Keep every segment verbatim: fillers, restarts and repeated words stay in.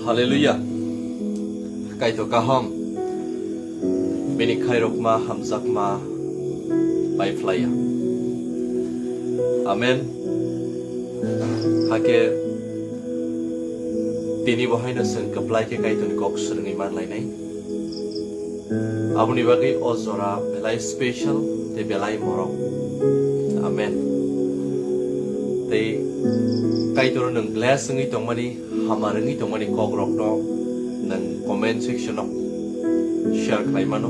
Hallelujah. Kaitor kaham. Bini khairokma hamjakma bai phlaiya. Amen. Hake tini bo haino chwng kwplai khe Kaitorni kok swrwngwi man lainai. Aboni bagwi o jora belai special tei belai morok. Amen. Tei Kaitor nwng bless wngwi tongmani, hamar wngwi tongmani kokrokno nwng comment section o share khlai mano.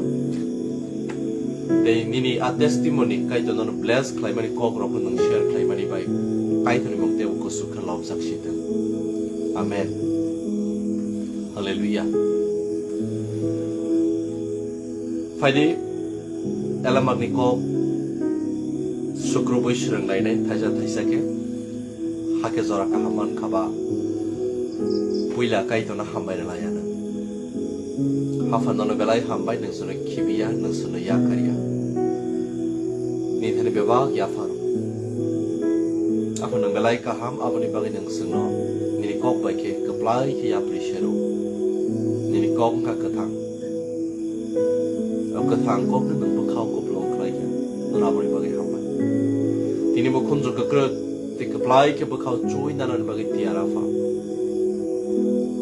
Tei nini a testimony Kaitor nono bless khlaimani kokrokno nwng share khlaimani bai Kaitorni mung tei o kuchuk khe lobjak si thung. Amen. Hallelujah. Phaidi, elamakni kok sukrubwi swrwng lainai thaisa thaisa khe. Hakhe jora kaham mankha ba, puila Kaitorno hambai rwlaiya nwng. Hapha nono belai hambai, nwng chwngno khibiya, nwng chwngno yakarya. Nini thani bebak yaphar. Aphano nwng belai kaham, aboni bagwi nwng chwngno nini kok bai khe kwplai khe yapri sero. Nini kok wngkha kwthang. O kwthang kokno nwng bwkhao kupulung khlai kha, nwng aboni bagwi hambai. Tini bo khunju kwkrwk tei kwplai khe bwkhao chuwi nanani bagwi tiyar Apha.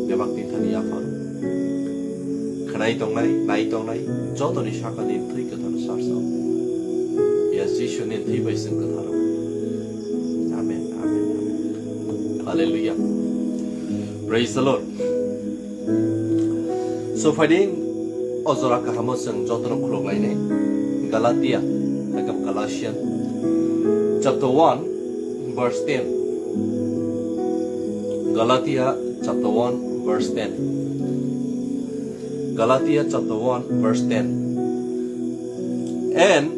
Bebak tini thani Apha. Khwnai tongnai, nai tongnai, jotoni sakani thwi kwthar sarsao. Ya Jisuni thwi bai chwng kwtharo. Amen, amen, amen. Hallelujah. Praise the Lord. So, phaidi o jora kahamo chwng jotono khuluk lainai. Galatia, like Galatian, chapter one, verse ten. Galatia chapter one, verse ten. Galatia chapter one, verse ten. And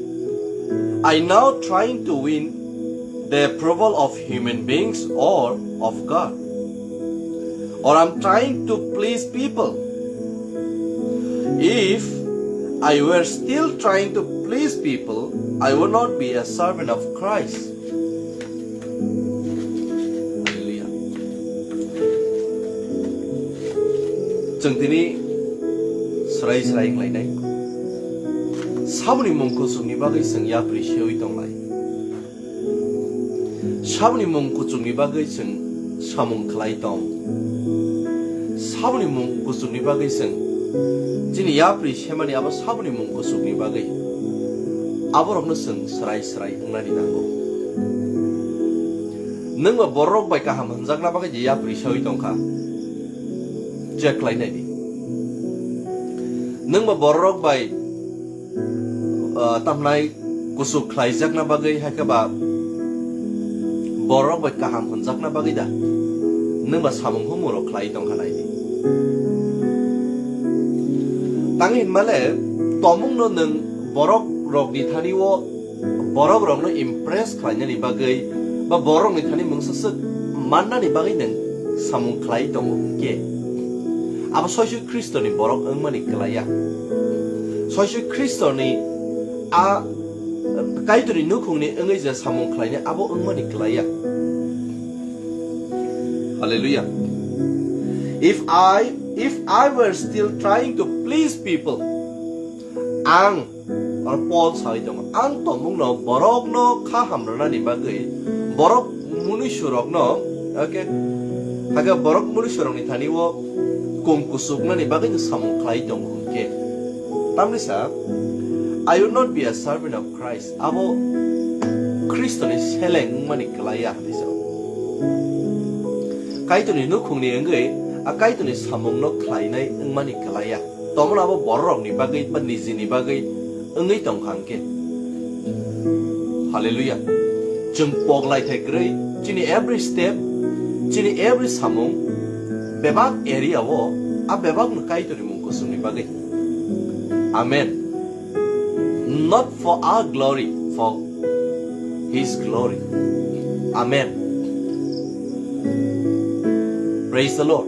I now trying to win the approval of human beings or of God? Or I'm trying to please people? If I were still trying to please people, I would not be a servant of Christ. Hallelujah. Chwng tini srai srai wnglainai. Saboni mung kuchukni bagwi chwng yapri sewi tonglai. Saboni mung kuchukni bagwi chwng samung khlai tong. Saboni mung kuchukni bagwi chwng chini yapri semani abo saboni mung kuchukni bagwi. Aborokno chwng srai srai wngnani nango. Nwng ba borok bai kaham hwnjakna bagwi je yapri sewi tongkha. Check khlainai di. Nwng ba borok bai, ah, tamnai kuchuk khlaijakna bagwi, hai khe ba borok bai kaham hwnjakna bagwi da nwng ba samung humung rok khlai tongkha nai di. Tang hinmale tomungno nwng borok rokni thani o borok rokno impress khlainani bagwi ba borok rokni thani mungsa swk mannani bagwi nwng samung khlai tongo hwnkhe, abo soisu Khristoni borok wngmani kwlaiya. Soisu Khristoni a Kaitorni nukhungni wngwi je samung khlainai abo wngmani kwlaiya. Hallelujah. If I, if I were still trying to please people, ang, oro Paul sawi tongo, ang tongmungno borokno kha hamrwnani bagwi, borok munuisurokno, okay, hakhe borok munuisurokni thani o kung kuchuknani bagwi no samung khlai tongo hwnkhe, tamni sa, I would not be a servant of Christ. Abo Khristoni seleng wngmani kwlaiya hinwi sa. Kaitorni nukhungni wngwi a Kaitorni samungno khlainai wngmani kwlaiya. Tomon abo bororokni bagwi ba nijini bagwi wngwi tongkha hwnkhe. Hallelujah. Chwng poglai thai kwrwi chini every step, chini every samung bebak area o a bebakno Kaitorni mung kuchukni bagwi. Amen. Not for our glory, for His glory. Amen. Praise the Lord.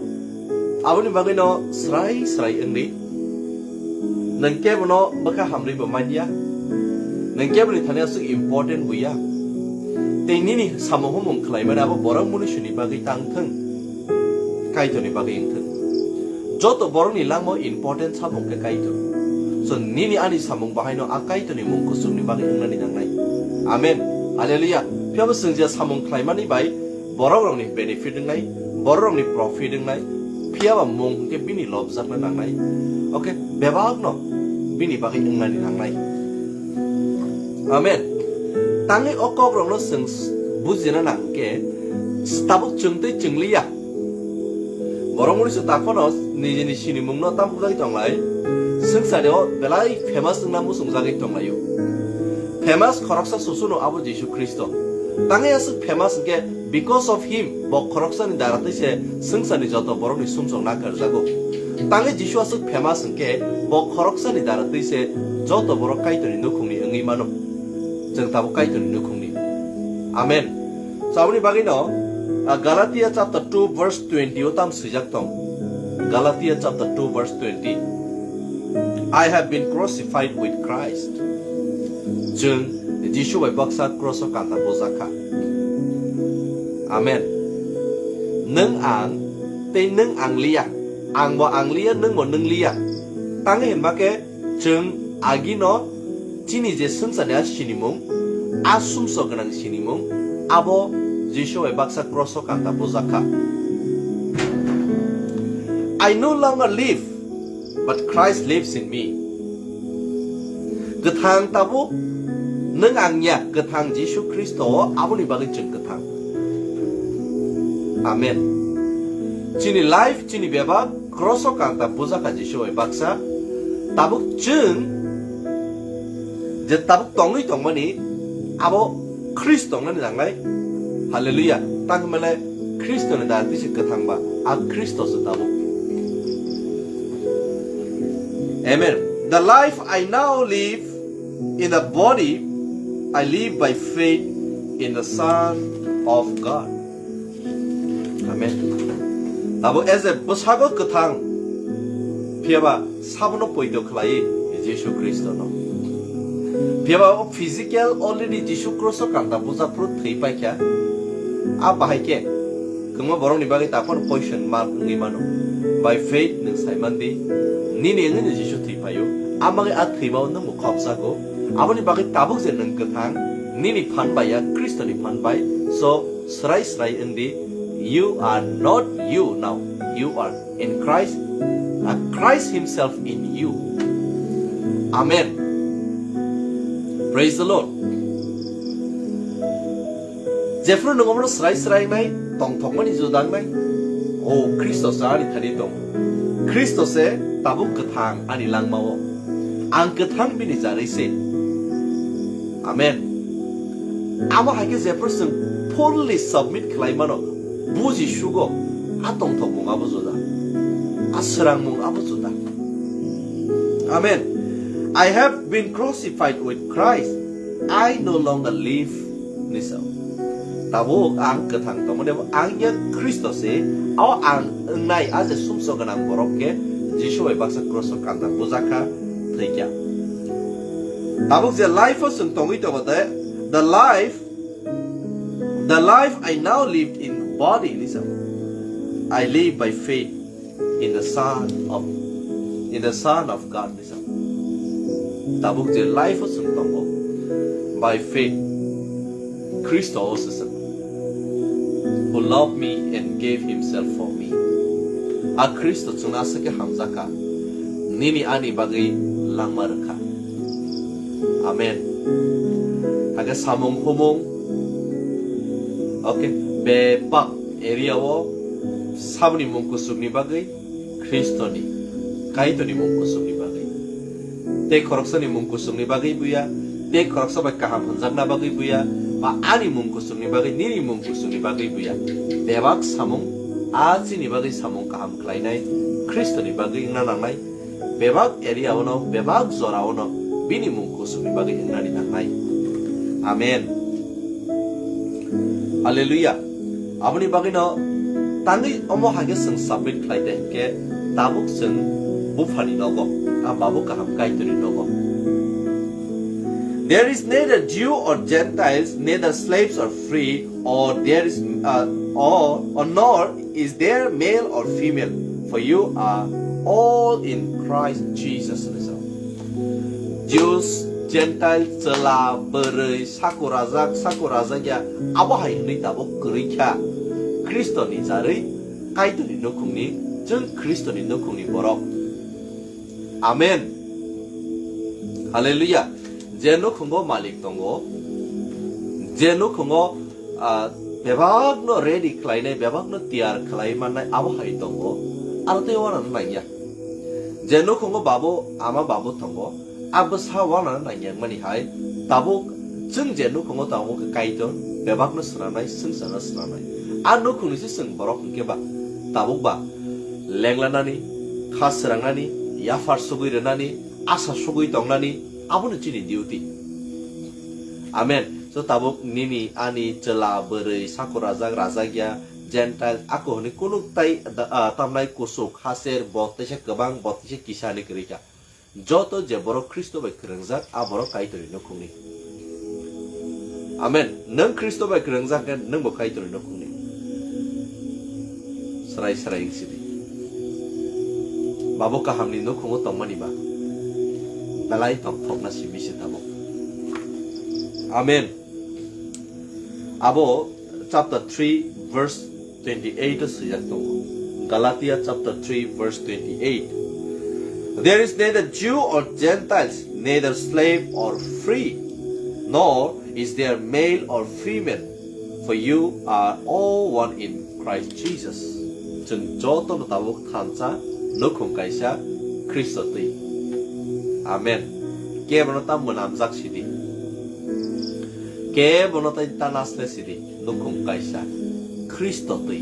Aboni bagwino srai srai wngdi. Nwng kebono bwkha hamribo manya. Nwng keboni thani aswk important buya. Tei nini samung humung khlaimani abo borok munisuni bagwi tang thung, Kaitorni bagwi wng thung. Joto borokni langmao important samung khe Kaitor. So nini ani samung bahaino a Kaitorni mung kuchukni bagwi wngnani nangnai. Amen. Hallelujah. Phiyabo chwng je samung khlaimani bai borokrokni benefit wngnai, borokrokni profit wngnai, phiyaba mung hwnkhe bini lobjakna nangnai. Okay, bebakno bini bagwi wngnani nangnai. Amen. Tangwi o kokrokno chwng s-, bujina nang khe, tabuk chwng tei chwng liya. Borok muni se taphano nijini sinimungno tam bujagwi tonglai. Swngchareo belai famous wngna muchungjagwi tonglaio. Famous khoroksa susuno abo Jisu Khristo. Tangwi aswk famous hwnkhe because of him, bo khoroksani dara twi se swngcharni joto borokni sumsok nakarjago. Tangwi Jisu aswk famous hwnkhe bo khoroksani dara twi se joto borok Kaitorni nukhungni wngwi mano. Chwng tabuk Kaitorni nukhungni. Amen. So aboni bagwino, ah, Galatia chapter two verse twenty o tam swijak tong. Galatia chapter two verse twenty. "I have been crucified with Christ." Chwng Jisu bai baksa cross o kanta bujak kha. Amen. Nwng ang tei nwng ang liya, ang bo ang liya, nwng bo nwng liya. Tangwi hinba khe chwng agino chini je swngcharni a sinimung, a sumsok gwnang sinimung, abo Jisu bai baksa cross o kanta bujak kha. "I no longer live, but Christ lives in me." Kwthang tabuk nwng ang ya, kwthang Jisu Khristo o, aboni bagwi chwng kwthang. Amen. Chini life, chini bebak cross o kanta bujak kha Jisu bai baksa. Tabuk chwng je tabuk tongwi tongmani, abo Khristo wngnani nangnai. Hallelujah. Tang hwnmale Khristo ni dara twi se kwthang ba, a Khristo se tabuk. Amen. "The life I now live in the body, I live by faith in the Son of God." Amen. Abo as a bwsago kwthang, phiyaba sabono poito khlai Jisu Khristono. Phiyaba o physical already Jisu cross o kanta bujak phuru thwi paikha. A bahai khe kwbangma borokni bagwi taphano question mark wngwi mano. By faith nwng saiman di, nini wngwino Jisu thwi phaio. Amagwi a thwimao nwngbo khopjago. Aboni bagwi tabuk je nwng kwthang, nini phan bai ya, Khristoni phan bai. So, srai srai wng di, you are not you now, you are in Christ, uh, Christ himself in you. Amen. Praise the Lord. Jephru nwng omono srai srai nai, tongthokmani juda wngnai. O Khristo se ani thani tongo. Khristo se tabuk kwthang ani langmao. Ang kwthang bini jarwi se. Amen. Abo hai khe jephru chwng fully submit khlai mano, buji sugo, a tongthokmung abo juda, a swrangmung abo juda. Amen. "I have been crucified with Christ. I no longer live," hwnwi sao. Tabuk ang kwthang tongmani abo ang ya Khristo se, o ang wngnai a je sumsok gwnang borok khe Jisu bai baksa cross o kanta bujak kha, thwi kha. Tabuk je life o chwng tongwi tongo de, the life, the life I now live in body, hwnwi sao. I live by faith in the Son of, in the Son of God, hwnwi sao. Tabuk je life o chwng tongo, by faith, Khristo o se chwng, who loved me and gave himself for me. A Khristo chwngno aswk khe hamjakha, nini ani bagwi langma rwkha. Amen. Hakhe samung humung, okay, bebak area o saboni mung kuchukni bagwi, Khristoni, Kaitorni mung kuchukni bagwi. Tei khoroksani mung kuchukni bagwi buya, tei khoroksa bai kaham hwnjakna bagwi buya, ba ani mung kuchukni bagwi, nini mung kuchukni bagwi buya. Bebak samung, a chini bagwi samung kaham khlainai, Khristoni bagwi wngna nangnai. Bebak area ono, bebak jora ono, bini mung kuchukni bagwi wngnani nangnai. Amen. Hallelujah. Aboni bagwino tangwi omo hai khe chwng submit khlai de hinkhe tabuk chwng buphani nogo, a babu kaham Kaitorni nogo. There is neither Jew or Gentiles, neither slaves or free, or there is, uh, or, or nor is there male or female, for you are all in Christ Jesus. Jews, Gentile, chwla, bwrwi, sakurajak, sakurajakya, abo hai hwnwi tabuk kwrwi kha. Khristoni jarwi Kaitorni nukhungni, chwng Khristoni nukhungni borok. Amen. Hallelujah. Je nukhungo malik tongo, je nukhungo, ah, bebakno ready khlainai, bebakno tiyar khlai mannai, abo hai tongo. Aro tei uanano nangya. Je nukhungo babu, ama babu tongo, a bwsa uanano nangya mani hai, tabuk chwng je nukhungo tongo khe Kaitor bebakno swnamnai, swngcharno swnamnai. A nukhungni se chwng borok hwnkhe ba, tabuk ba lenglanani, kha srangnani, yaphar sugwi rwnani, asa sugwi tongnani, abono chini duty. Amen. So tabuk nini, ani, chwla, bwrwi, sakurajak, rajakya, Gentile, ako hwnwi kunuk tai, da-, ah, tamnai kusuk, haser, bo teisa kwbang, bo teisa kisa hwnwi kwrwi kha. Joto je borok Khristo bai kwrwngjak, a borok Kaitorni nukhungni. Amen. Nwng Khristo bai kwrwngjak khe nwngbo Kaitorni nukhungni. Srai srai wng sidi. Babo kahamni nukhungo tongmani ba belai tongthokna simi se tabuk. Amen. Abo chapter three verse twenty-eight o swijak tongo. Galatia chapter three verse twenty-eight. There is neither Jew or Gentiles, neither slave or free, nor is there male or female, for you are all one in Christ Jesus. Chwng jotono tabuk thansa, nukhung kaisa, Khristo twi. Amen. Kebono ta mwnamjak sidi. Kebono tai ta nasle sidi, nukhung kaisa, Khristo twi.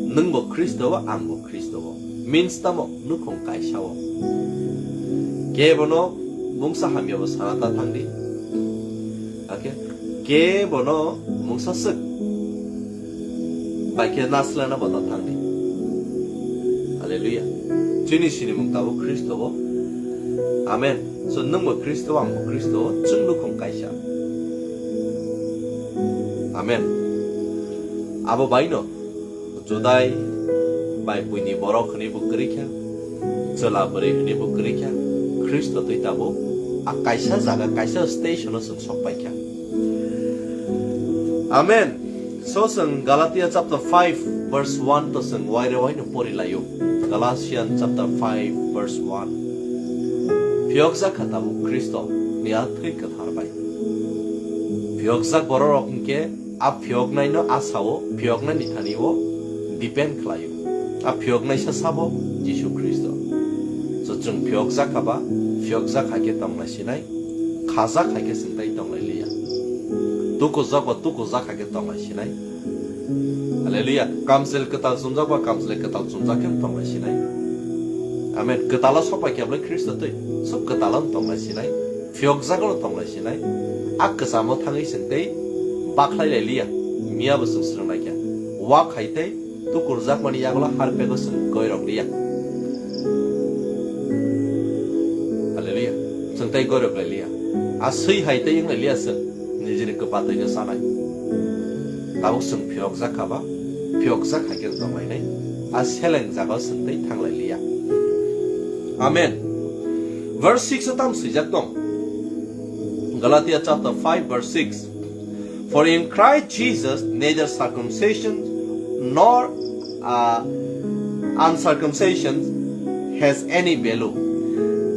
Nwngbo Khristo o, angbo Khristo o. Means tamo, nukhung kaisa o. Kebono mungsa hamyabo sana ta thangdi. Ake, kebono mungsa swk bai khe naslana bo ta thangdi. Hallelujah. Chini sinimung tabuk Khristo o. Amen. So nwngbo Khristo o, angbo Khristo o, chwng nukhung kaisa. Amen. Abo baino Judai bai buini borok hwnwi bo kwrwi kha, chwla bwrwi hwnwi bo kwrwi kha, Khristo twi tabuk a kaisa jaga, kaisa station o chwng sok pai kha. Amen. So chwng Galatia chapter five verse one to chwng waire waino pori laio. Galatian chapter five verse one. Phiyokjak kha tabuk Khristo ni a thwi kwthar bai. Phiyokjak bororok hwnkhe a phiyoknaino a sao phiyoknaini thani o depend khlaio. A phiyoknaisa sabo Jisu Khristo. So chwng phiyokjak kha ba, phiyokjak hai khe tongnai sinai, khajak hai khe chwng tai tonglai liya. Tukujak ba tukujak hai khe tonglai sinai. Hallelujah. Kamchwlwi kwtal chumjak ba kamchwlwi kwtal chumjak khe tonglai sinai. Amen. Kwtalo sok pai khe bwlai Khristo twi. Sok kwtalo tonglai sinai. Phiyokjagalo tonglai sinai. A kwchamo thangwi chwng tei bakhlai lai liya. Miya bo chwng swrwng lai kha. Wak hai tei tukurjakmani yagulo harpego chwng goirok liya. Hallelujah. Chwng tei goirok lai liya. A swi hai tei wng lai liya chwng. Nijini kwpatwino chanai. Tabuk chwng phiyokjak kha ba, phiyokjak hai khe tonglainai. A seleng jagao chwng tei thanglai liya. Amen. Verse six o tam swijak tong. Galatia chapter five verse six. For in Christ Jesus neither circumcision nor, uh, uncircumcision has any value.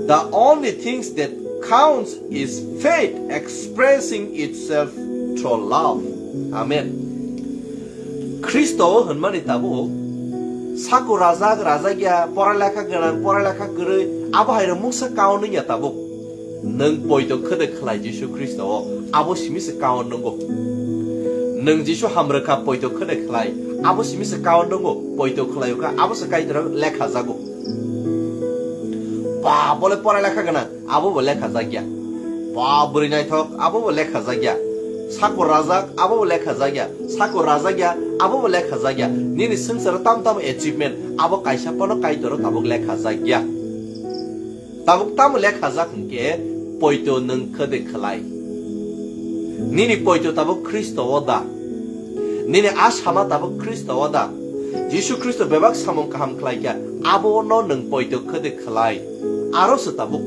The only things that counts is faith expressing itself through love. Amen. Khristo o hwnmani tabuk, saku rajak, rajakya, pora lekha gwnang, pora lekha kwrwi, abo hai rok mungsa kaon wngya tabuk. Nwng poito khwdwk khlai Jisu Khristo o, abo simi se kaon nwngo. Nwng Jisu hamrwkha poito khwdwk khlai, abo simi se kaon nwngo, poito khlai o kha, abo se Kaitor lekha jago. Ba, bole pora lekha gwnang, abo bo lekha jakya. Ba, bwrwi naithok, abo bo lekha jakya. Sakur rajak, abo bo lekha jakya. Sakur rajakya, abo bo lekha jakya. Nini swngcharo tam tamo achievement, abo kaisa phano Kaitor o tabuk lekha jakya. Tabuk tamo lekha jak hwnkhe, poito nwng khwdwk khlai. Nini poito tabuk Khristo o da? Nini a sama tabuk Khristo o da? Jisu Khristo bebak samung kaham khlai kha, abo no nwng poito khwdwk khlai, aro se tabuk.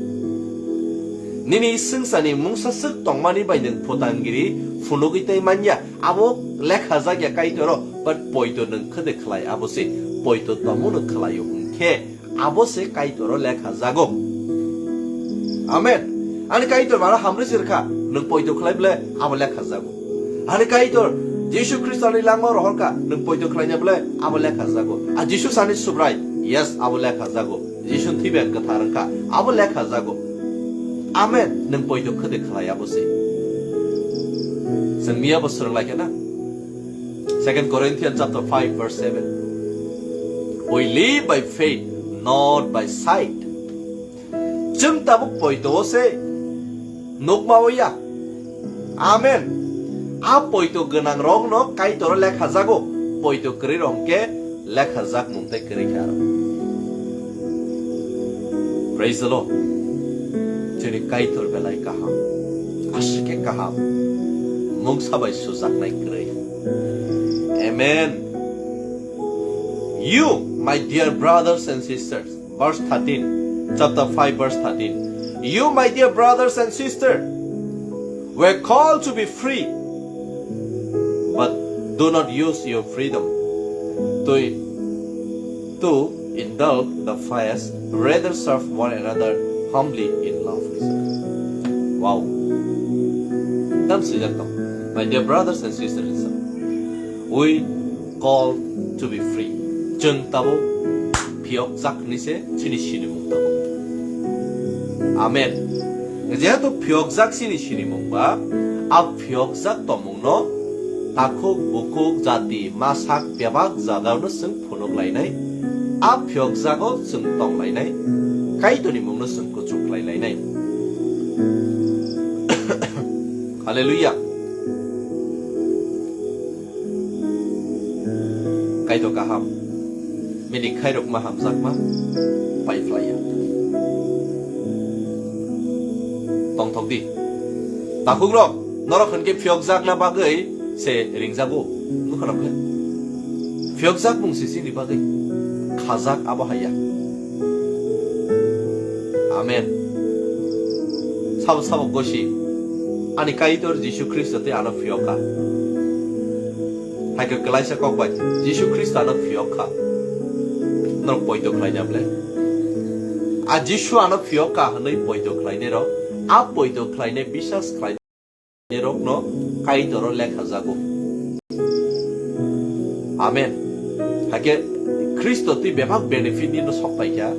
Nini swngcharni mungsa swk tongmani bai nwng phutangiri phunugwi tei manya, abo lekha jak ya Kaitor o, but poito nwng khwdwk khlai abo se, poito tomo no khlai o hwn khe, abo se Kaitor o lekha jago. Amen. Ani Kaitor mano hamri sir kha, nwng poito khlai ble abo lekha jago. Ani Kaitor Jisu Khristo ni langma rohor kha, nwng poito khlai na ble abo lekha jago. A Jisu sani Subrai, yes, abo lekha jago. Jisu thwi bai kwthar wng kha, abo lekha jago. Amen. Nwng poito khwdwk khlai abo se. Chwng miya bo swrwng lai kha na? Second Corinthians chapter five verse seven. We live by faith, not by sight. Chwng tabuk poito o se, nukma o ya. Amen. A poito gwnang rok no Kaitor o lekha jago, poito kwrwi rok hwnkhe lekha jak mung tei kwrwi kha aro. Praise the Lord. Chini Kaitor belai kaham, aswk khe kaham, mungsa bai sujaknai kwrwi. Amen. You, my dear brothers and sisters, verse thirteen, chapter five, verse thirteen. You, my dear brothers and sisters, were called to be free, but do not use your freedom to, to indulge the flesh, rather serve one another humbly in love. Wow. Tam swijak tong. My dear brothers and sisters in Christ, we call to be free. Chwng tabuk phiyokjak hwnwi se chini sinimung tabuk. Amen. Jehetu phiyokjak chini sinimung ba, a phiyokjak tongmungno takhuk bukhuk jati masak bebak jagao no chwng phunuk lainai, a phiyokjago chwng tong lainai, Kaitorni mungno chwng kuchuk khlai lainai. Hallelujah. Kaitor kaham, bini khairokma hamjakma pai phlaiya. Tongthok di. Takhukrok, norok hwnkhe phiyokjakna bagwi se ringjago, nukha rok le. Phiyokjak mung se chini bagwi khajak abo haiya. Amen. Sabo sabo gosi, ani Kaitor Jisu Khristo tei ano phiyok kha. Hai khe kwlaisa kok bai, Jisu Khristo ano phiyok kha. Norok poito khlaina ble? A Jisu ano phiyok kha hwnwi poito khlainai rok, a poito khlainai biswas khlai rokno Kaitor o lekha jago. Amen. Hakhe Khristo twi bebak benefit ni no sok pai kha,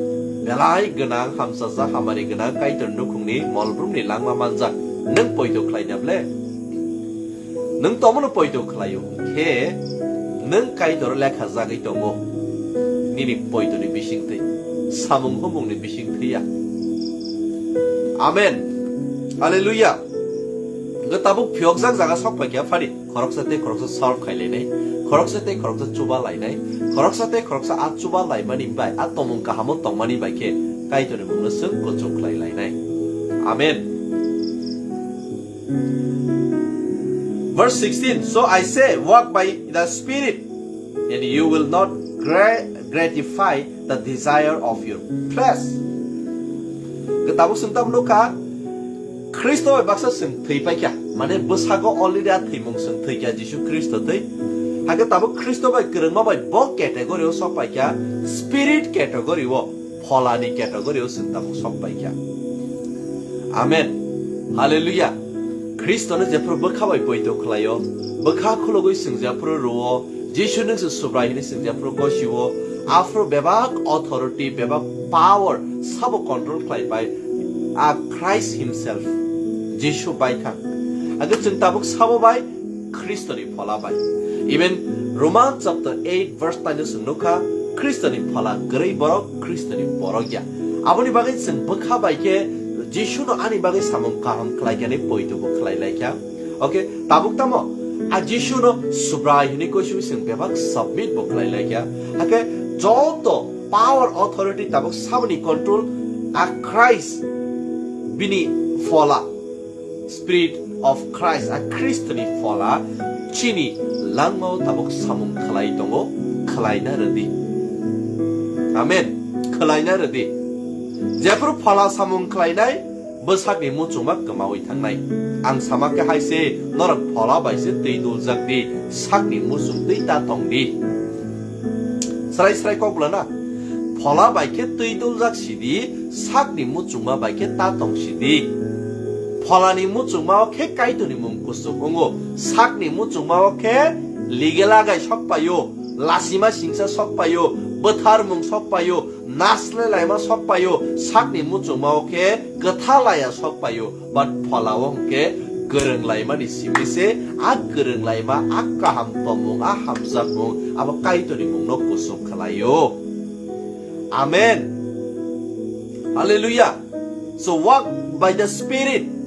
belai gwnang hamsajak hamari gwnang Kaitor nukhungni molbrumni langma manjak nwng poito khlaina ble? Nwng tomono poito khlaio khe nwng Kaitor o lekha jagwi tongo. Nini poito ni bising twi, samung humung ni bising thwi ya. Amen. Hallelujah. Hwnkhe tabuk phiyokjak jaga sok pai kha phari, khoroksa tei khoroksa serve khai lainai, khoroksa tei khoroksa chuba lainai, khoroksa tei khoroksa a chuba laimani bai, a tomung kahamo tongmani bai khe Kaitorni mungno chwng kuchuk khlai lainai. Amen. Verse sixteen, "So I say, walk by the Spirit, and you will not gra-, gratify the desire of your flesh." Hwnkhe tabuk chwng tamo nukha, Khristo bai baksa chwng thwi paikha, mane bwsago already a thwimung chwng thwikha Jisu Khristo thwi. Hakhe tabuk Khristo bai kwrwngma bai bo category o sok paikha, spirit category o, pholani category o chwng tabuk sok paikha. Amen. Hallelujah. Khristono jephru bwkha bai poito khlaio, bwkha khulugwi chwng jephru rwo, Jisu nwng se Subrai hwnwi chwng jephru gosio, aphuru bebak authority, bebak power sabo control khlai pai a Christ himself, Jisu baithang. Age chwng tabuk sabo bai Khristoni phola bai. Even Roman chapter eight verse nine o chwng nukha, Khristoni phola kwrwi borok, Khristoni borok ya. Aboni bagwi chwng bwkha bai khe Jisuno ani bagwi samung kaham khlai khe hwnwi poito bo khlai lai kha. Okay, tabuk tamo a Jisuno Subrai hwnwi kosui chwng bebak submit bo khlai lai kha. Hakhe joto power authority tabuk saboni control a Christ bini phola spirit of Christ, a Khristoni phola chini langmao tabuk samung khlai tongo, khlaina rwdi. Amen. Khlaina rwdi. Jephru phola samung khlainai, bwsakni muchungma kwmawi thangnai. Ang sama khe hai se, norok phola bai se twi duljak di, sakni muchung twi ta tong di. Srai srai kok lana. Phola bai khe twi duljak sidi, sakni muchungma bai khe ta tong sidi. Pholani muchungma o khe Kaitorni mung kuchuk wngo, sakni muchungma o khe ligela gai sok paio, lasima singsa sok paio, bwtharmung sok paio, naslai laima sok paio, sakni muchungma o khe kwtha laya sok paio. But phola o hwnkhe kwrwng laimani simi se, a kwrwng laima, a kaham tongmung, a hamjakmung, abo Kaitorni mungno kuchuk khlaio. Amen. Hallelujah. So walk by the Spirit.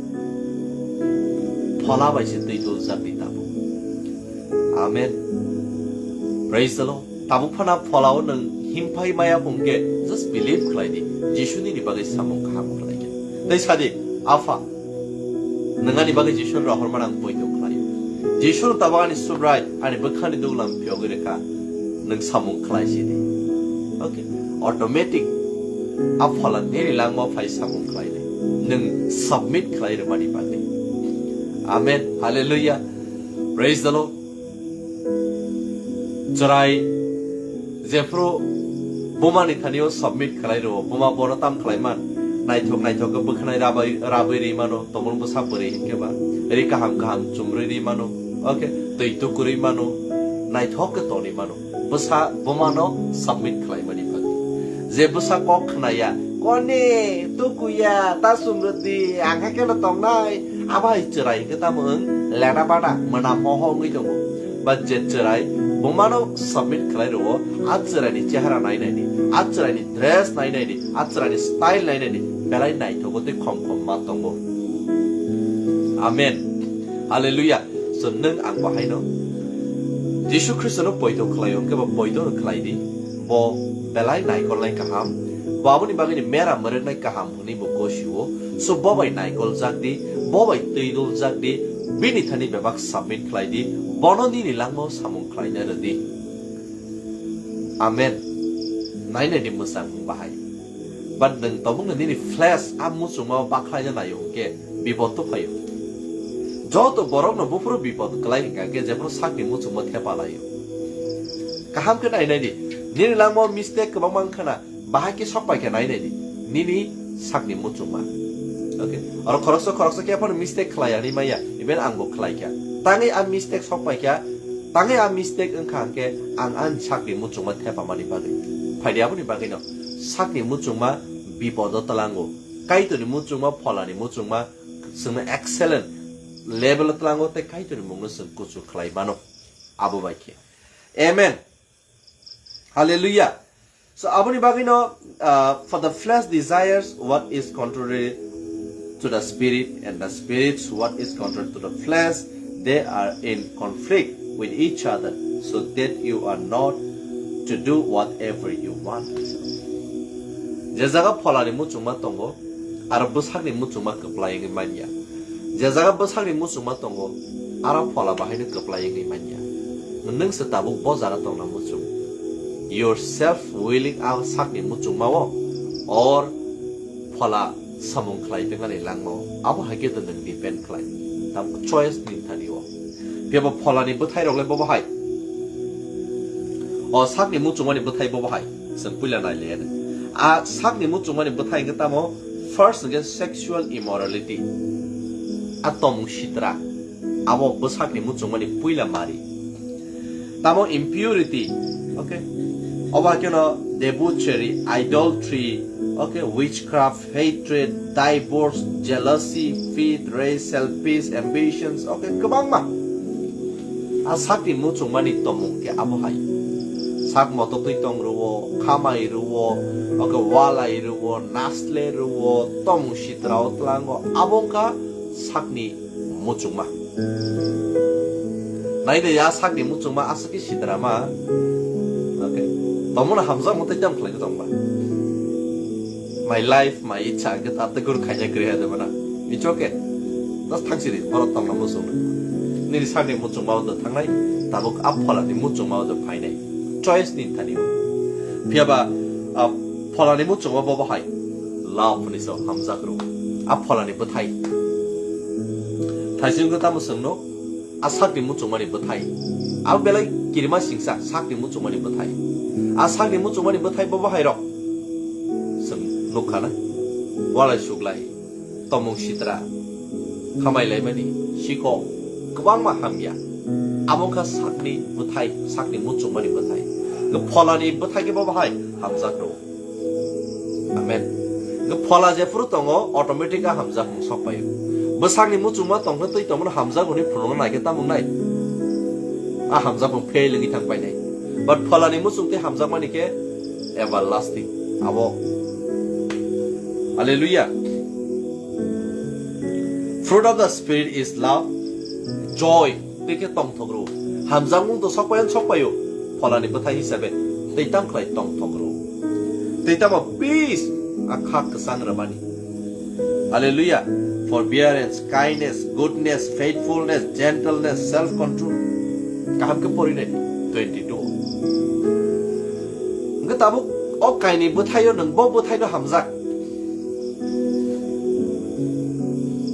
Phola bai se twi duljak di tabuk. Amen. Praise the Lord. Tabuk phana pholao nwng himphai maya phungkhe, just believe khlai di. Jisu nini bagwi samung kaham khlaikha. Tei sadi, Apha, nwng ani bagwi Jisu rohormani ang poito khlaio. Jisu nwng tabuk ani Subrai, ani bwkhani duglam phiyogwi rwkha. Nwng samung khlai sidi. Okay. Automatic. A phola nini langmao phai samung khlainai. Nwng submit khlai rwmani bagwi. Amen. Hallelujah. Praise the Lord. Chwrai jephru bumani thani o submit khlai rwo, buma bono tam khlai man, naithok naithok khe bwkhanai rabai, rabwi ri mano, tongmung bwsa bwrwi hinkhe ba, ri kaham kaham chumrwi ri mano, okay, twi tukurwi mano, naithok khe tonwi mano, bwsa bumano submit khlai mani bagwi. Je bwsa kok khnaya, "Kone, tukuya, ta chumrwdi, ang hai kheno tongnai," abo hai chwrai hinkhe tamo wng leda bada, mwnam ho ho wngwi tongo. Ba je chwrai bumano submit khlai rwo, a chwraini chehara nai naidi, a chwraini dress nai naidi, a chwraini style nai naidi, belai naithogo tei khom khom ma tongo. Amen. Hallelujah. So nwng ang bahaino Jisu Khristono poito khlaio, hwnkhe bo poitono khlai di. Bo belai naikolnai kaham, bo aboni bagwini mera mwrwknai kaham hwnwi bo gosio. So bo bai naikoljak di, bo bai twi duljak di, bini thani bebak submit khlai di, bono nini langmao samung khlaina rw di. Amen. Nai nai di mwchang wng bahai. But nwng tobokno nini flesh a muchungmao bakhlaina naio hwnkhe bipot to phaio. Joto borokno buphuru bipot kwlai hwnkha khe jephru sakni muchungma thepa laio. Kaham khe nai nai di. Nini langmao mistake kwbangma wng khana, bahai khe sok pai khe nai nai di. Nini sakni muchungma. Okay. Oro khoroksa khoroksa khe phano mistake khlai ani maya. Even ang bo khlai kha. Tangwi a mistake sok pai kha. Tangwi a mistake wng kha hwnkhe ang ani sakni muchungma thepa mani bagwi. Phaidi aboni bagwino sakni muchungma bipodo tlango. Kaitorni muchungma, pholani muchungma, chwngno excellent level o tlango tei Kaitorni mungno chwng kuchuk khlai mano. Abo bai khe. Amen. Hallelujah. So, aboni bagwino, uh, for the flesh desires what is contrary to the spirit, and the spirits what is contrary to the flesh, they are in conflict with each other, so that you are not to do whatever you want. Je jaga pholani muchungma tongo, aro bwsakni muchungma kwplai wngwi manya. Je jaga bwsakni muchungma tongo, aro phola bahaino kwplai wngwi manya. Nwng se tabuk bo jaga tongna muchung. Your self willing a sakni muchungmao or phola samung khlai tongmani langmao, abo hai khe to nwng depend khlai. Tabuk choice ni thani o. Phiya bo pholani bwthai rok le bobo hai. O sakni muchungmani bwthai bobo hai. Chwng puila nai le. A sakni muchungmani bwthai hwnkhe tamo first hwnkhe sexual immorality. A tomung sitra. Abo bwsakni muchungmani puila mari. Tamo impurity, okay? Obo haikhe no debauchery, idolatry, okay? Witchcraft, hatred, divorce, jealousy, fear, rage, selfish, ambitions, okay? Kwbangma. A sakni muchungmani tomung khe abo hai. Sak mototwi tong rwo, khamai rwo, okay? Walai rwo, nasle rwo, tomung sitra o tlango. Abo wngkha sakni muchungma. Nai de ya sakni muchungma aswk khe sitrama. Okay. Tomono hamjakma tei tam khlai tongba. My life, my ichha, hwnkhe ta tei guru khaina kwrwi ha de bana. It's okay. Just thangsiri, borok tongna muchung. Nini sakni muchungma o thangnai, tabuk a pholani muchungma o phainai. Choice ni thani o. Phiyaba, a pholani muchungma bo bahai. Love ni so hamjak ro. A pholani bwthai. Thaising ko tamo songno, a sakni muchungmani bwthai. A belai kirima singsa sakni muchungmani bwthai. A sakni muchungmani bwthai bo bahai rok. Song nukha na. Walai suglai. Tomung sitra, khamai laimani, siko, kwbangma hamya. Abo wngkha sakni bwthai, sakni muchungmani bwthai. Pholani bwthai khe bo bahai hamjak rwo. Amen. Phola jephuru tongo, automatic a hamjakmung sok paio. Bwsakni muchungma tongkhe twi tongmani hamjakmungni phunukna naikhe tamung nai. A hamjakmung fail wngwi thang painai. But pholani muchung tei hamjakmani khe everlasting. Abo. Hallelujah. Fruit of the Spirit is love, joy, tei khe tongthok rwo. Hamjakmung to sok paio, sok paio. Pholani bwthai hisabe tei tamo khlai tongthok rwo. Tei tamo peace, a kha kwchang rwmani. Hallelujah. Forbearance, kindness, goodness, faithfulness, gentleness, self-control. Kaham khe pori nai di, twenty-two. Hwnkhe tabuk o kaini bwthaio nwng bo bwthaino hamjak.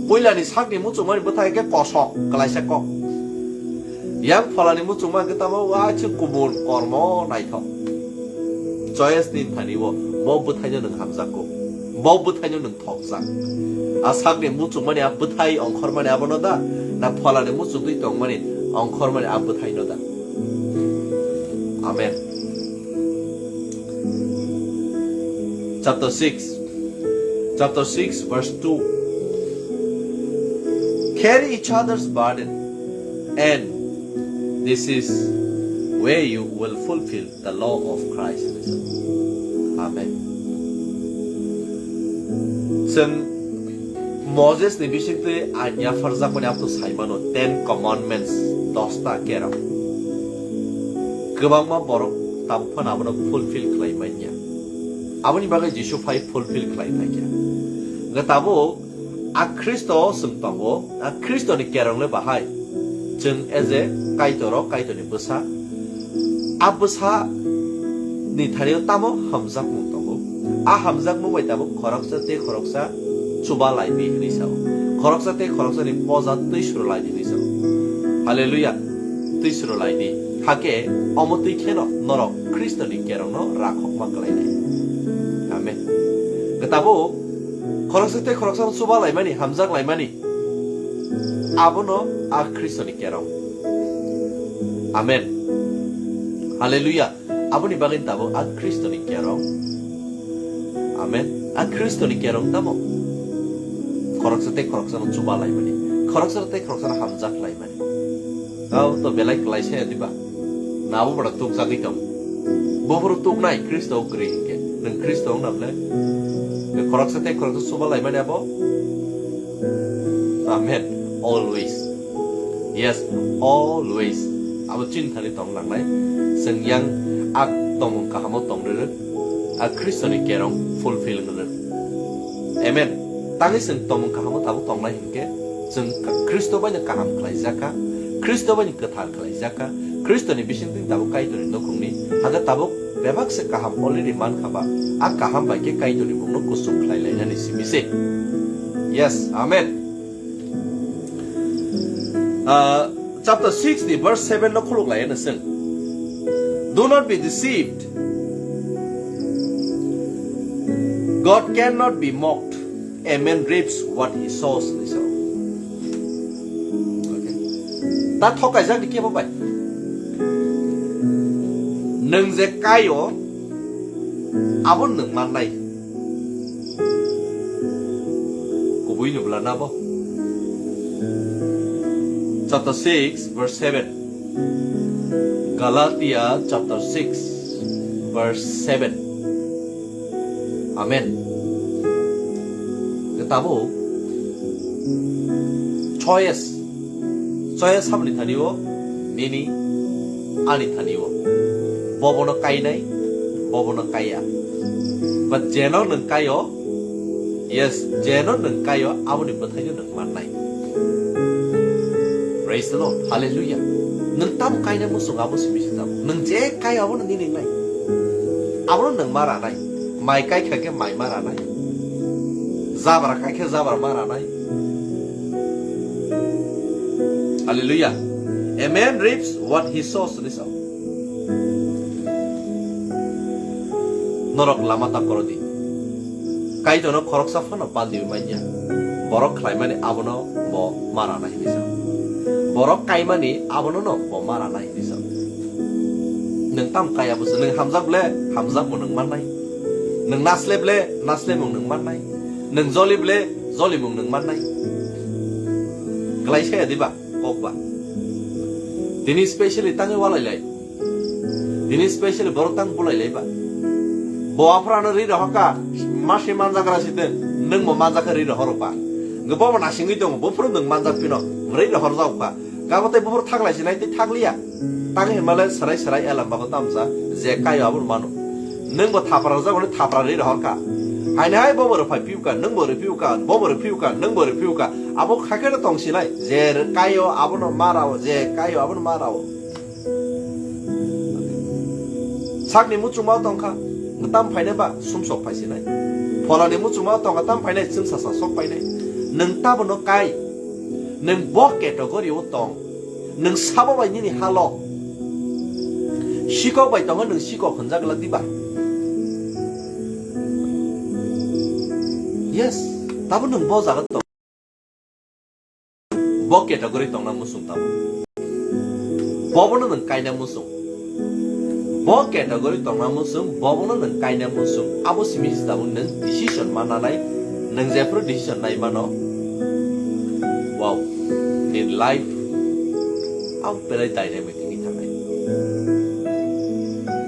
Puilani sakni muchungmani bwthai khe kosok, klaisa kok. Yang pholani muchungma hwnkhe tamo waisa kubun kormo naithok. Choice ni thani bo, bo bwthaino nwng hamjakgo. Bo bwthaino nwng thokjak. A sakni muchungmani a bwthai ongkhormani abono da, na pholani muchungtwi tongmani ongkhormani a bwthaino da? Amen. Chapter six. Chapter six, verse two. Carry each other's burden, and this is where you will fulfill the law of Christ. Amen. Chwng Moses ni bisingtwi ain yapharjakmani abo saimano, Ten Commandments, dosta kerong. Kwbangma borok tabuk phano abono fulfill khlai manya. Aboni bagwi Jisu phai fulfill khlai phaikha. Hwnkhe tabuk a Khristo o chwng tongo, a Khristo ni kerong le bahai. Chwng as a Kaitor o, Kaitor ni bwsa. A bwsa ni thani o tamo hamjakmung tongo. A hamjakmung bai tabuk khoroksa tei khoroksa chuba lai di hwnwi sao. Khoroksa tei khoroksa ni poja twi suru lai di hwnwi sao. Hallelujah. Twi suru lai di. Hakhe omo twi kheno norok Khristo ni kerong no rakhokma kwlai nai. Amen. Hwnkhe tabuk khoroksa tei khoroksa no chuba laimani, hamjak laimani. Abono a Khristo ni kerong. Amen. Hallelujah. Aboni bagwi tabuk a Khristo ni kerong. Amen. A Khristo ni kerong tamo. Khoroksa tei khoroksa no chuba laimani. Khoroksa tei khoroksa no hamjak laimani. Tao to belai kwlai saya diba. Nabo bora tukjagwi tong. Bo phuru tuknai Khristo kwrwi hinkhe. Nwng Khristo wngna ble. Khoroksa tei khoroksa chuba laimani abo. Amen. Always. Yes, always. Abo chini thani tong langnai. Chwng yang a tongmung kahamo tong rwrwk. A Khristo ni kerong fulfill wng rwrwk. Amen. Tangwi chwng tongmung kahamo tabuk tongnai hinkhe chwng Khristo bai no kaham khlai jakha. Khristo bai no kwthar khlai jakha. Khristo ni bisingtwi tabuk Kaitor ni nukhungni. Hakhe tabuk bebak se kaham already mankha ba, a kaham bai khe Kaitor ni mungno kuchuk khlai lainani simi se. Yes, amen. Ah, chapter six ni verse seven no khuluk lai na seng. Do not be deceived. God cannot be mocked. A man reaps what he sows, hinwi sao. Okay. Ta thokaijak ni kebo bai. Nwng je kaio, abo nwng mannai. Kubui no bwla nabo. Chapter six, verse seven. Galatia chapter six, verse seven. Amen. Tabuk choice, choice habni thani o nini ani thani o. Bobono kainai, bobono kaiya. But jeno nwng kaio, yes, jeno nwng kaio, aboni bwthaino nwng mannai. Praise the Lord. Hallelujah. Nwng tamo kaina muchung abo simi se tamo. Nwng je kai abono nini nai. Abono nwng ma ranai. Mai kai kha khe mai ma ranai. Jabra kai khe jabra ma ranai. Hallelujah. A man reaps what he sows, ni sao. Norok lama ta koro di. Kaitorno khoroksa phano pal diwi manya. Borok khlaimani abono bo ma rana hinwi sa. Borok kaimani abono no bo ma rana hinwi sa. Nwng tam kaya busa, nwng hamjak ble, hamjakmung nwng mannai. Nwng nasle ble, naslemung nwng mannai. Nwng joli ble, jolimung nwng mannai. Kwlai saya diba, kok ba. Tini specially tangwi walai lai. Tini specially borok tang bulai lai ba. Bo aphra no ri rohor ka, masi manjak ra site, nwng bo manjak khe ri rohor ba. Nge bo bo nasingwi tongo, bo phuru nwng manjak phino, ri rohor jao kha. Kabo tei bo phuru thak lai sinai tei thak liya. Tang hinmale serai serai elam bago tamsa, je kayo abun mano. Nwng bo thapra rwjak hwnwi thapra ri rohor ka. Haini hai bo bo rwphai piu ka, nwng bo rwphiu ka, bo bo rwphiu ka, nwng bo rwphiu ka. Abo kha khe no tong sinai, je kayo abono ma rao, je kayo abono ma rao. Sakni muchungma tongkha, tam phainai ba sumsok phai sinai. Pholani muchungma tongkha, tam phainai chwng sasa sok phainai. Nwng tabono kai, nwng bo category o tong, nwng sabo bai nini halo. Sikok bai tongo, nwng sikok hwnjak glak diba? Yes, tabo nwng bo jaga tong. Bo category tongna muchung tamo. Bobono nwng kaina muchung. Bo category tongna muchung, bobono nwng kaina muchung. Abo simi se tabuk nwng decision ma nanai, nwng jephuru decision nai mano. Wow, in life, ang belai dynamic wngwi thangnai.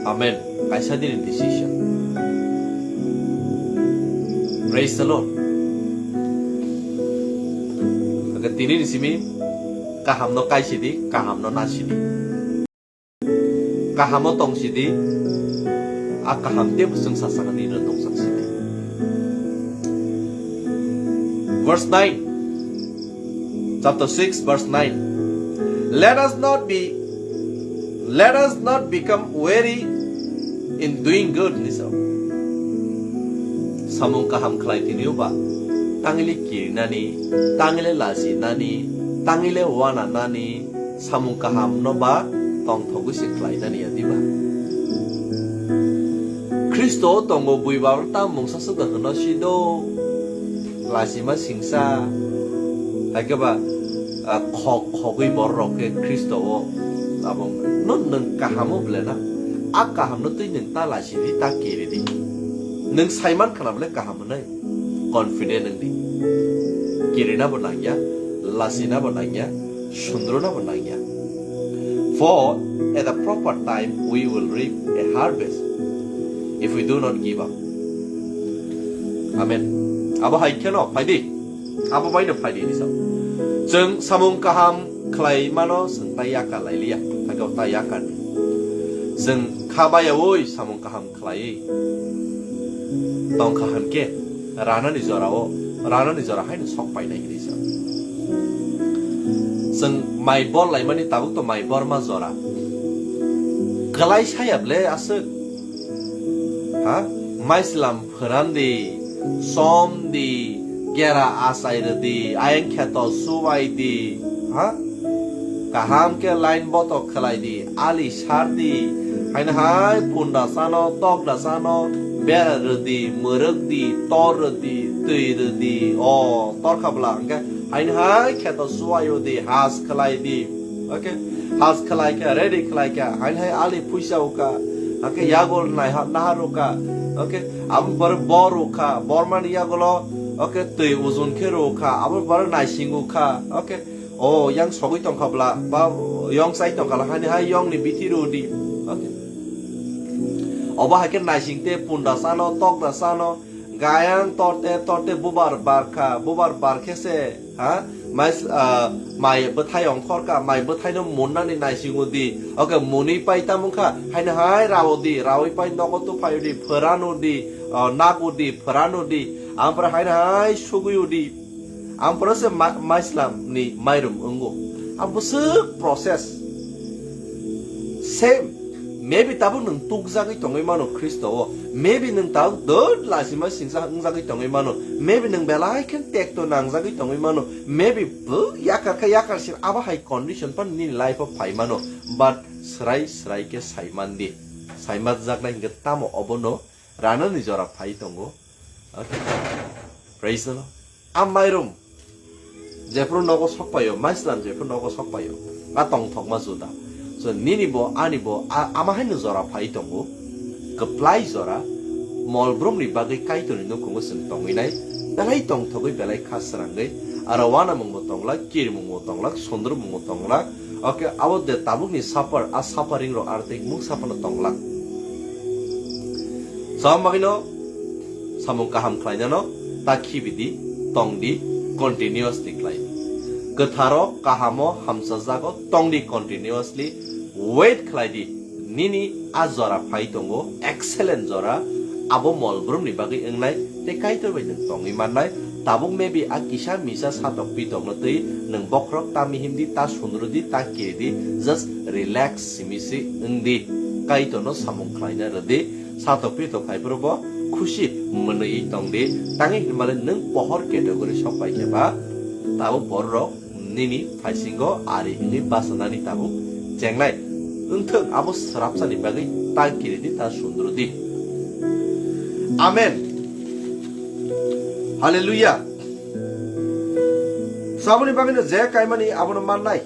Amen. Kaisa dini decision. Praise the Lord. Aga tini ni simi kaham no kaisidi, kaham no nasidi. Kaham o tongsidi, a kaham tebo chwng sasakani no tongsaksidi. Verse nine. Chapter six, verse nine. Let us not be, let us not become weary in doing good, ni sao. Samung kaham khlai tini ba, tangile kirinani, tangile lasi nani, tangile wana nani, samung kaham no ba tongthogwi se khlai nani ya diba. Khristo tongo bui ba tam mungsa suga hwno sido. Lachima singsa, hai khe ba, ah, khok khogwi borok rok khe Khristo o abo wng. Nwng, nwng kaham o ble na? A kaham no twi nwng ta lachidi, ta kiridi. Nwng saiman khna ble kaham hwnwi? Confident wng di. Kirina bo nangya, lachina bo nangya, sundrona bo nangya. For at the proper time we will reap a harvest if we do not give up. Amen. Abo hai kheno phaidi. Abo baino phaidi ni sao. Chwng samung kaham khlai mano, chwng ta yaka lai liya. Thangkhe ta yaka ni. Chwng kha baya oi samung kaham khlai tongkha hwnkhe ranani jorao, ranani jora haino sok painai hinwi sa. Chwng mai bor laimani tabuk to mai bor ma jora. Kwlai saya ble aswk. Ha? Maislam phrandi, somdi, gera achai rwdi, ayang kheto subai di, ha? Kaham khe line botok khlai di, ali sar di, haino hai punda sano, tokda sano, bera rwdi, mwrwk di, tor rwdi, twi rwdi, o torkha bwla hwnkhe haino hai kheto subai di, has khlai di. Okay, has khlai kha, ready khlai kha, haino hai ali phuisa o kha, okay, yagol nai ha, nahar o kha, okay, abo bar bor o kha, bor mani yagolo, okay, twi ujun khe ro kha, abo bar naising o kha, okay, o yang sogwi tongkha bla, ba yong chai tongkha la, haino hai yong ni bithi ro di, okay, obo hai khe naising te punda sano, tokda sano, gayang torte torte bubar bar kha, bubar bar khe se, ha? Mai, ah, mai bwthai ongkhor kha, mai bwthai no munnani naisingo di. Oke, muni pai tamo kha, haino hai rao di, rawi pai nogo tuphaio di, phwrano di, ah, nago di, phwrano di. Ampore haino hai sugwio di. Ampore se ma-, maislam ni mairum wngo. Abo bwswk process. Same. Maybe tabuk nwng tukjagwi tongwi mano Khristo o. Maybe nwng tabuk dot lachima singsa wngjagwi tongwi mano. Maybe nwng belai khe tekto nangjagwi tongwi mano. Maybe bo yakar khe yakar sin abo hai condition pan nini life o phai mano. But srai srai khe sai mandi. Sai manjaknai hinkhe tamo obono ranani jora phai tongo. Okay. Praise the Lord. A mairum jephuru nogo sokpaio, maislam jephuru nogo sokpaio, a tongthokma juda. So nini bo, ani bo, a, ama haino jora phai tongo, kwplai jora, mol brumni bagwi Kaitorni nukhungo chwng tongwi nai, belai tongthogwi, belai kha srangwi, aro uanamung bo tonglak, kirimung bo tonglak, sundrumung bo tonglak, okay, abo de tabukni suffer, a suffering rok aro tei mungsa phano tonglak. Cham bagwino samung kaham khlainano ta khibidi, tongdi, continuously khlai. Kwtharo, kahamo, hamsajago tongdi continuously, wait khlaidi. Nini a jora phai tongo, excellent jora, abo mol brumni bagwi wngnai, tei Kaitor bai nwng tongwi mannai. Tabuk maybe a kisa misa satok pitokno twi nwng bokhorok ta mihimdi, ta sunrudi, ta kiridi, just relax simi si wngdi. Kaitorno samung khlaina rwdi, satok pitok phaiphuru bo khusi mwnwi tongdi. Tangwi hinmale nwng pohor category sok pai khe ba, tabuk bororok nini phaisingo ari wngwi bachanani tabuk chengnai. Wngthwng abo swrapsani bagwi ta kiridi, ta sunrudi. Amen. Hallelujah. Saboni bagwino je kaimani abono mannai.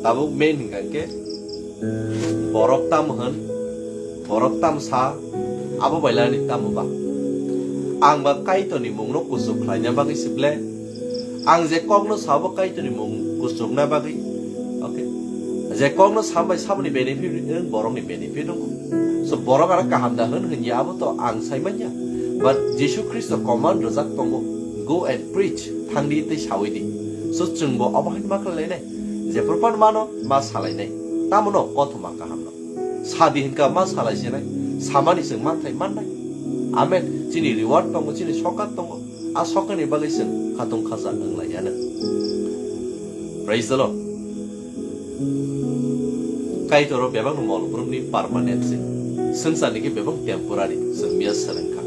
Tabuk main hingka khe borok tam hwn, borok tam sa, abo bailani tamo ba. Ang ba Kaitorni mungno kuchuk khlaina bagwi sible. Ang je kokno sabo Kaitorni mung kuchukna bagwi. Okay. Je kokno sambai saboni benefit wng borokni benefit wng. So borok aro kaham da hwn hwnya abo to ang sai manya. But Jisu Khristo command rwjak tongo, "Go and preach," thangdi tei sawi di. So chwngbo obo hai ma khlai lainai. Jephru phano mano ma salainai. Tamono kothoma kahamno. Sadi hinka ma salai sinai. Samani chwng manthai mannai. Amen. Chini reward tongo, chini sokat tongo. A sokani bagwi chwng khatung khaja wng lai ya nw. Praise the Lord. Kaitor o bebak no mol brumni permanent se. Swngcharni khe bebak temporary, chwng miya swrwng kha.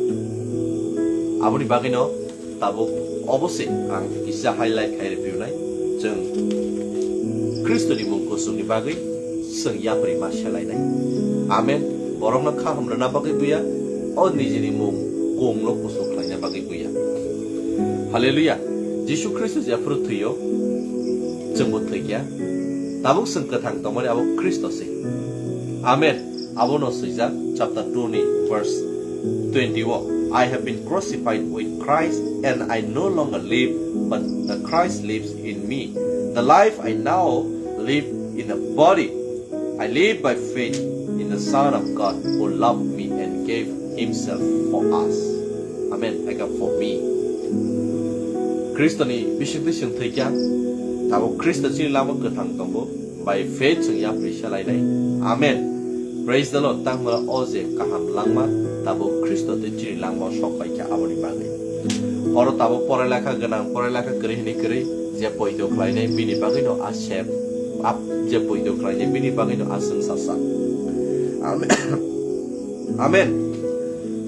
Aboni bagwi no tabuk obo se ang kisa highlight khai rw phiyunai. Chwng Khristoni mung kuchukni bagwi chwng yapri ma selainai. Amen. Borokno khaham rwna bagwi buya, o nijini mung kungno kuchuk khlaina bagwi buya. Hallelujah. Jisu Khristo jephuru thwiyo, chwngbo thwikya. Tabuk chwng kwthang tongmani abo Khristo se. Amen. Abono swijak chapter two ni verse twenty o, "I have been crucified with Christ, and I no longer live, but the Christ lives in me. The life I now live in the body, I live by faith in the Son of God who loved me and gave himself for us." Amen. Eka for me. Khristoni bisingtwi chwng thwikya, tabuk Khristo chini lama kwthang tongo. By faith chwng yapri selainai. Amen. Praise the Lord. Tangmara o je kaham langma, tabuk Khristo tei chini langma sok paikha aboni bagwi. Oro tabuk porai lakha gwnang, porai lakha kwrwi hwnwi kwrwi, je poito khlainai bini bagwino a sep, ap-, je poito khlainai bini bagwino a chwngsasa. Amen. Amen.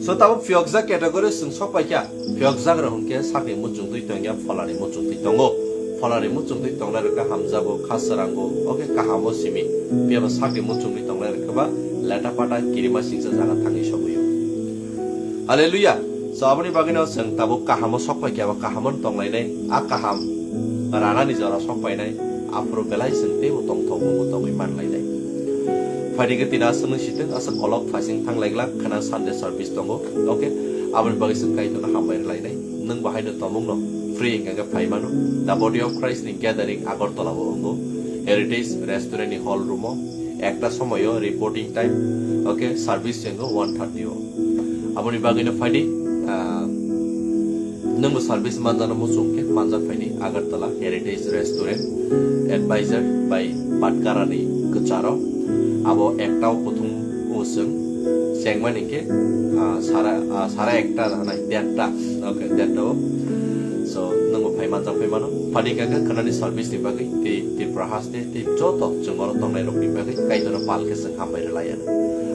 So tabuk phiyokjak category chwng sok paikha. Phiyokjak rok hwnkhe sakni muchungtwi tongya, pholani muchungtwi tongo. Pholani muchungtwi tongnai rok khe hamjago, kha srango, oke kahamo simi. Phiyaba sakni muchungtwi tongnai rok khe ba leta pata kirima singsa jaga thangwi sogwi o. Hallelujah. So aboni bagwino chwng tabuk kahamo sok paikha, abo kahamo tonglainai, a kaham ranani jora sok painai, aphuru belai chwng teibo tongthok bo tongwi manlainai. Phaidi khe tini aswk nung sitwng, aswk kolok phaising thang lai glak khwna Sunday service tongo. Okay, aboni bagwi chwng Kaitorno hambai rwlainai. Nwng bo haino tomungno free hwnkha khe phai mano. The Body of Christ ni gathering Agartala o wngo. Heritage Restaurant ni hall room o. Ekta somoyo reporting time. Okay, service se wngo one thirty o. Aboni bagwino phaidi, ah, nwngbo service manjano muchung khe manjak phaidi Agartala Heritage Restaurant, advisor by Patkarani Kwcharo. Abo ekta o kuthum o chwng chengmani khe, ah, sara, ah, sara ekta hanai derta, okay, derta o. So, nwngbo phai manjak phai mano. Phani kaka khanani service ni bagwi, tei Tripura haste, tei joto chwng oro tongnai rokni bagwi, Kaitorno pal khe chwng hambai rwlai ano.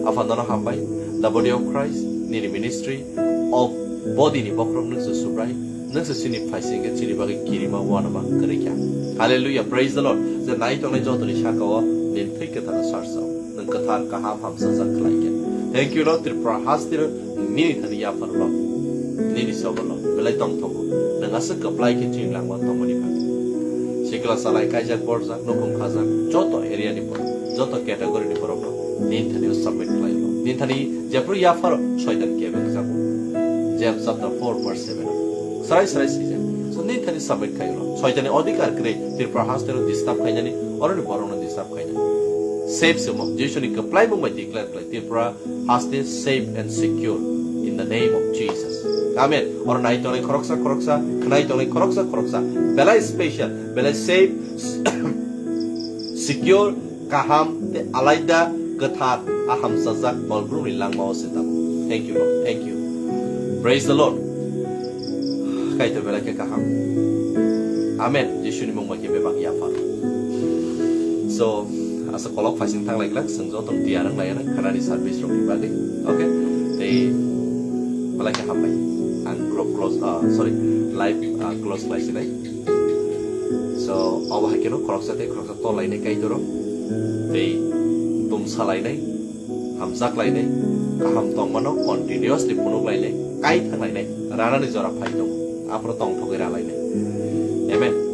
Aphano hambai, the body of Christ, nini ministry, o body ni bokhorok nwngse Subrai, nwngse chini phaising khe chini bagwi kirima uanama kwrwi kha. Hallelujah, praise the Lord. Je nai tongnai jotoni saka o, nini thwi kwthar no sarsao. Nwng kwthar, kaham, hamsajak khlai khe. Thank you, Lord, Tripura haste no nini thani yaphar lo, nini sobo lo, belai tongthogo. Nwng aswk kwplai khe chini langma tongmani bagwi. Sikla salai kaijak borjak, nukhung khajak, joto area ni borok, joto category ni borok no nini thani o submit khlai lo. Nini thani jephru yapharo soitan kebeng jago. James chapter four verse seven. Sarai sarai sijak. So nini thani submit khai lo. Soitani odhikar kwrwi Tripura haste no disturb khainani, oroni borok no disturb khainani. Safe se mo, Jisu ni kwplai mung bai declare khlai, Tripura haste safe and secure in the name of Jesus. Amen. Oro nai tongnai khoroksa khoroksa, khnai tongnai khoroksa khoroksa, belai special, belai safe, secure, kaham, tei alaida, kwthar, ahamsajak, Kolbrumni langma o se tamo. Thank you, Lord. Thank you. Praise the Lord. Kaitor belai khe kaham. Amen. Jisuni mung bai khe bebak yaphar. So, asa kolok phaising thang lai glak, chwng joto tiyar wng lai anw khanani service rokni bagwi. Okay? Tei belai khe hambai. Ang group close, ah, sorry, live, ah, close khlai sinai. So, obo hai kheno khoroksa tei khoroksa tol lainai Kaitoro. Tei tum salainai, hamjak lainai, kaham tongmano continuously phunuk lainai, kai thang lainai, ranani jora phai tongo. Aphuru tongthogwi ra lainai. Amen.